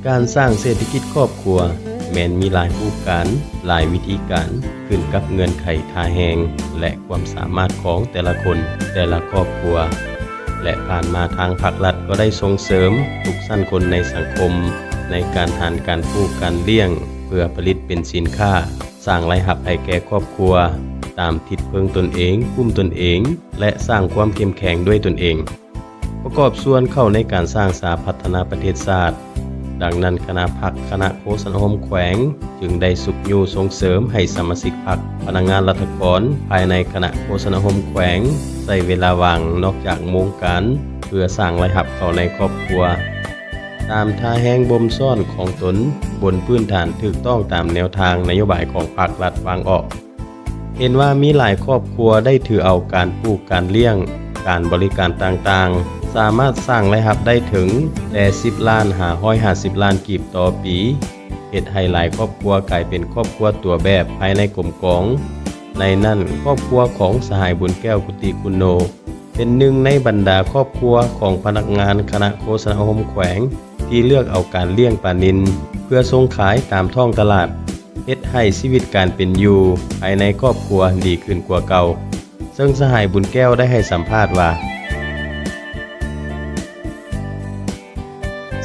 ການສ້າງເສດຖະກິດຄອບຄົວແມ່ນມີຫຼາຍຮູບການ, ຫຼາຍວິທີການ, ຂຶ້ນກັບເງື່ອນໄຂທ່າແຮງ ແລະ ຄວາມສາມາດຂອງແຕ່ລະຄົນ, ແຕ່ລະຄອບຄົວ ແລະ ຜ່ານມາທາງພາກລັດກໍໄດ້ສົ່ງເສີມທຸກຊັ້ນຄົນໃນສັງຄົມ ໃນການຫັນການປູກການລ້ຽງ ເພື່ອຜະລິດເປັນສິນຄ້າ, ສ້າງລາຍຮັບໃຫ້ແກ່ຄອບຄົວ, ຕາມທິດເພິ່ງຕົນເອງ, ກຸ້ມຕົນເອງ ແລະ ສ້າງຄວາມເຂັ້ມແຂງດ້ວຍຕົນເອງ. ປະກອບສ່ວນເຂົ້າໃນການສ້າງສາພັດທະນາປະເທດຊາດ. ດັ່ງນັ້ນ, ຄະນະພັກຄະນະໂຄສະນາອົບຮົມແຂວງ ຈຶ່ງໄດ້ຊຸກຍູ້ສົ່ງເສີມໃຫ້ສະມາຊິກພັກ, ພະນັກງານລັດຖະກອນພາຍໃນຄະນະໂຄສະນາອົບຮົມແຂວງ ໃຊ້ເວລາວ່າງນອກຈາກໂມງການ ເພື່ອສ້າງລາຍຮັບເຂົ້າໃນຄອບຄົວ ຕາມທ່າແຮງບົ່ມຊ້ອນຂອງຕົນ ບົນພື້ນຖານຖືກຕ້ອງຕາມແນວທາງນະໂຍບາຍຂອງພັກລັດວາງອອກ. ເຫັນວ່າມີຫຼາຍຄອບຄົວໄດ້ຖືເອົາການປູກການລ້ຽງ, ການບໍລິການຕ່າງໆ ສາມາດສ້າງລາຍຮັບໄດ້ເຖິງແຕ່ສິບລ້ານຫາຮ້ອຍຫ້າສິບລ້ານກີບຕໍ່ປີ, ເຮັດໃຫ້ຫຼາຍຄອບຄົວກາຍເປັນຄອບຄົວຕົວແບບພາຍໃນກົມກອງ. ໃນນັ້ນ, ຄອບຄົວຂອງສະຫາຍ ບຸນແກ້ວ ກຸຕິຄຸນໂນ ເປັນໜຶ່ງໃນບັນດາຄອບຄົວຂອງພະນັກງານຄະນະໂຄສະນາອົບຮົມແຂວງ ທີ່ເລືອກເອົາການລ້ຽງປານິນເພື່ອສົ່ງຂາຍຕາມທ້ອງຕະຫຼາດ, ເຮັດໃຫ້ຊີວິດການເປັນຢູ່ພາຍໃນຄອບຄົວດີຂຶ້ນກວ່າເກົ່າ. ເຊິ່ງສະຫາຍ ບຸນແກ້ວ ໄດ້ໃຫ້ສຳພາດວ່າ,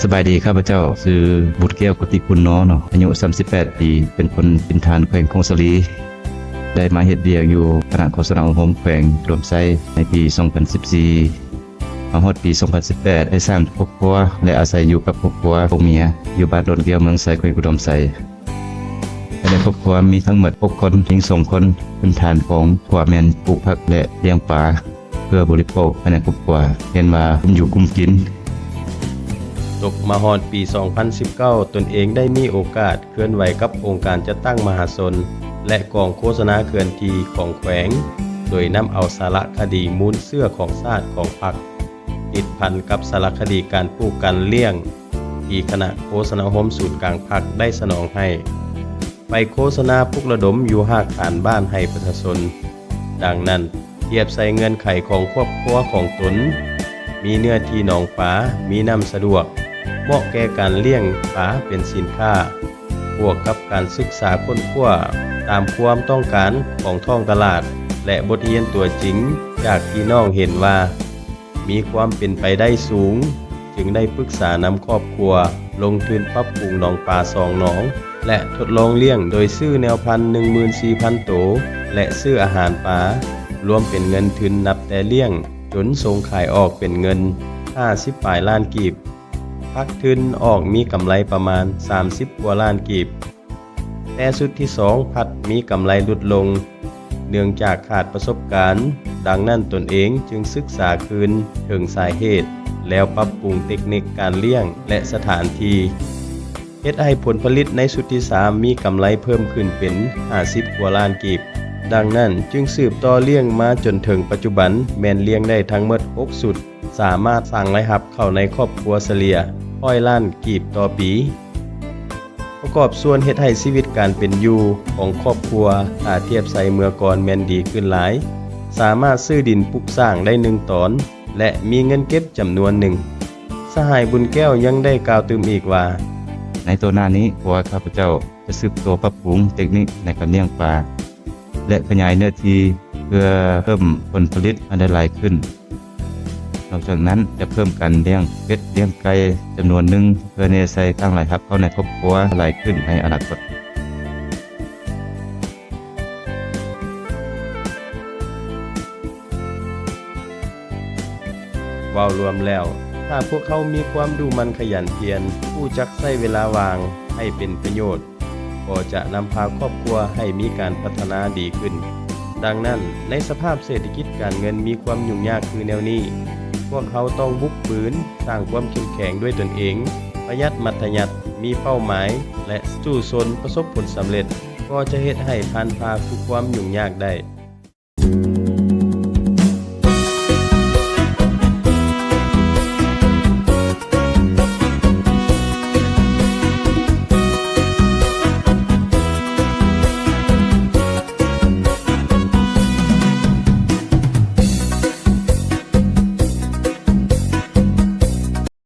ສະບາຍດີ, ຂ້າພະເຈົ້າຊື່ ບຸນແກ້ວ ກຸຕິຄຸນໂນ ເນາະ, ອາຍຸສາມສິບແປດປີ, ເປັນຄົນຖິ່ນຖານແຂວງຜົ້ງສາລີ, ໄດ້ມາເຮັດວຽກຢູ່ຄະນະໂຄສະນາອົບຮົມແຂວງອຸດົມໄຊໃນປີສອງພັນສິບສີ່. ມາຮອດປີສອງພັນສິບແປດ ໄດ້ສ້າງຄອບຄົວ ແລະ ອາໄສຢູ່ກັບຄອບຄົວຜົວເມຍ ຢູ່ບ້ານດອນແກ້ວ ເມືອງໄຊ ແຂວງອຸດົມໄຊ. ພາຍໃນຄອບຄົວມີທັງໝົດຫົກຄົນ, ຍິງສອງຄົນ, ພື້ນຖານຂອງຄົວແມ່ນປູກຜັກ ແລະ ລ້ຽງປາ ເພື່ອບໍລິໂພກພາຍໃນຄອບຄົວ, ເຫັນວ່າກຸ້ມຢູ່ກຸ້ມກິນ. ຕົກມາຮອດປີສອງພັນສິບເກົ້າ ຕົນເອງໄດ້ມີໂອກາດເຄື່ອນໄຫວກັບອົງການຈັດຕັ້ງມະຫາຊົນ ແລະ ກອງໂຄສະນາເຄື່ອນທີ່ຂອງແຂວງ, ໂດຍນຳເອົາສາລະຄະດີມູນເຊື້ອຂອງຊາດຂອງພັກ ຕິດພັນກັບສາລະຄະດີການປູກການລ້ຽງ ທີ່ຄະນະໂຄສະນາອົບຮົມສູນກາງພັກໄດ້ສະໜອງໃຫ້ ໄປໂຄສະນາປຸກລະດົມຢູ່ຮາກຖານບ້ານໃຫ້ປະຊາຊົນ. ດັ່ງນັ້ນ, ທຽບໃສ່ເງື່ອນໄຂຂອງຄອບຄົວຂອງຕົນ, ມີເນື້ອທີ່ໜອງປາ, ມີນ້ຳສະດວກ, ເໝາະແກ່ການລ້ຽງປາເປັນສິນຄ້າ, ບວກກັບການສຶກສາຄົ້ນຄວ້າຕາມຄວາມຕ້ອງການຂອງທ້ອງຕະຫຼາດ ແລະ ບົດຮຽນຕົວຈິງຈາກພີ່ນ້ອງເຫັນວ່າ ມີຄວາມເປັນໄປໄດ້ສູງ, ຈຶ່ງໄດ້ປຶກສານຳຄອບຄົວລົງທຶນປັບປຸງໜອງປາສອງໜອງ ແລະ ທົດລອງລ້ຽງໂດຍຊື້ແນວພັນໜຶ່ງໝື່ນສີ່ພັນໂຕ ແລະ ຊື້ອາຫານປາ, ລວມເປັນເງິນທຶນນັບແຕ່ລ້ຽງຈົນສົ່ງຂາຍອອກເປັນເງິນຫ້າສິບປາຍລ້ານກີບ. ພັກທຶນອອກມີກຳໄລປະມານສາມສິບກວ່າລ້ານກີບ. ແຕ່ຊຸດທີສອງພັດມີກຳໄລຫຼຸດລົງ ເນື່ອງຈາກຂາດປະສົບການ, ດັ່ງນັ້ນຕົນເອງຈຶ່ງສຶກສາຄືນເຖິງສາເຫດ ແລ້ວປັບປຸງເຕັກນິກການລ້ຽງ ແລະ ສະຖານທີ່, ເຮັດໃຫ້ຜົນຜະລິດໃນຊຸດທີສາມມີກຳໄລເພີ່ມຂຶ້ນເປັນຫ້າສິບກວ່າລ້ານກີບ. ດັ່ງນັ້ນຈຶ່ງສືບຕໍ່ລ້ຽງມາຈົນເຖິງປັດຈຸບັນ ແມ່ນລ້ຽງໄດ້ທັງໝົດຫົກຊຸດ, ສາມາດສ້າງລາຍຮັບເຂົ້າໃນຄອບຄົວສະເລ່ຍຮ້ອຍລ້ານກີບຕໍ່ປີ. ປະກອບສ່ວນເຮັດໃຫ້ຊີວິດການເປັນຢູ່ຂອງຄອບຄົວ ຖ້າທຽບໃສ່ເມື່ອກ່ອນແມ່ນດີຂຶ້ນຫຼາຍ, ສາມາດຊື້ດິນປຸກສ້າງໄດ້ໜຶ່ງຕອນ ແລະ ມີເງິນເກັບຈຳນວນໜຶ່ງ. ສະຫາຍ ບຸນແກ້ວ ຍັງໄດ້ກ່າວຕື່ມອີກວ່າ, ໃນຕໍ່ໜ້ານີ້ ພວກຂ້າພະເຈົ້າຈະສືບຕໍ່ປັບປຸງເຕັກນິກໃນການລ້ຽງປາ ແລະ ຂະຫຍາຍເນື້ອທີ່ເພື່ອເພີ່ມຜົນຜະລິດໃຫ້ໄດ້ຫຼາຍຂຶ້ນ. ນອກຈາກນັ້ນຈະເພີ່ມການລ້ຽງເປັດ, ລ້ຽງໄກ່ຈຳນວນໜຶ່ງ ເພື່ອແນໃສ່ສ້າງລາຍຮັບເຂົ້າໃນຄອບຄົວຫຼາຍຂຶ້ນໃນອະນາຄົດ. ເວົ້າລວມແລ້ວ, ຖ້າພວກເຮົາມີຄວາມດຸໝັ່ນຂະຫຍັນພຽນ, ຮູ້ຈັກໃຊ້ເວລາວ່າງໃຫ້ເປັນປະໂຫຍດ, ກໍຈະນຳພາຄອບຄົວໃຫ້ມີການພັດທະນາດີຂຶ້ນ. ດັ່ງນັ້ນ, ໃນສະພາບເສດຖະກິດການເງິນມີຄວາມຫຍຸ້ງຍາກຄືແນວນີ້, ພວກເຮົາຕ້ອງບຸກບືນສ້າງຄວາມເຂັ້ມແຂງດ້ວຍຕົນເອງ, ປະຢັດມັດທະຍັດ, ມີເປົ້າໝາຍ ແລະ ສູ້ຊົນປະສົບຜົນສຳເລັດ, ກໍຈະເຮັດໃຫ້ຜ່ານຜ່າທຸກຄວາມຫຍຸ້ງຍາກໄດ້.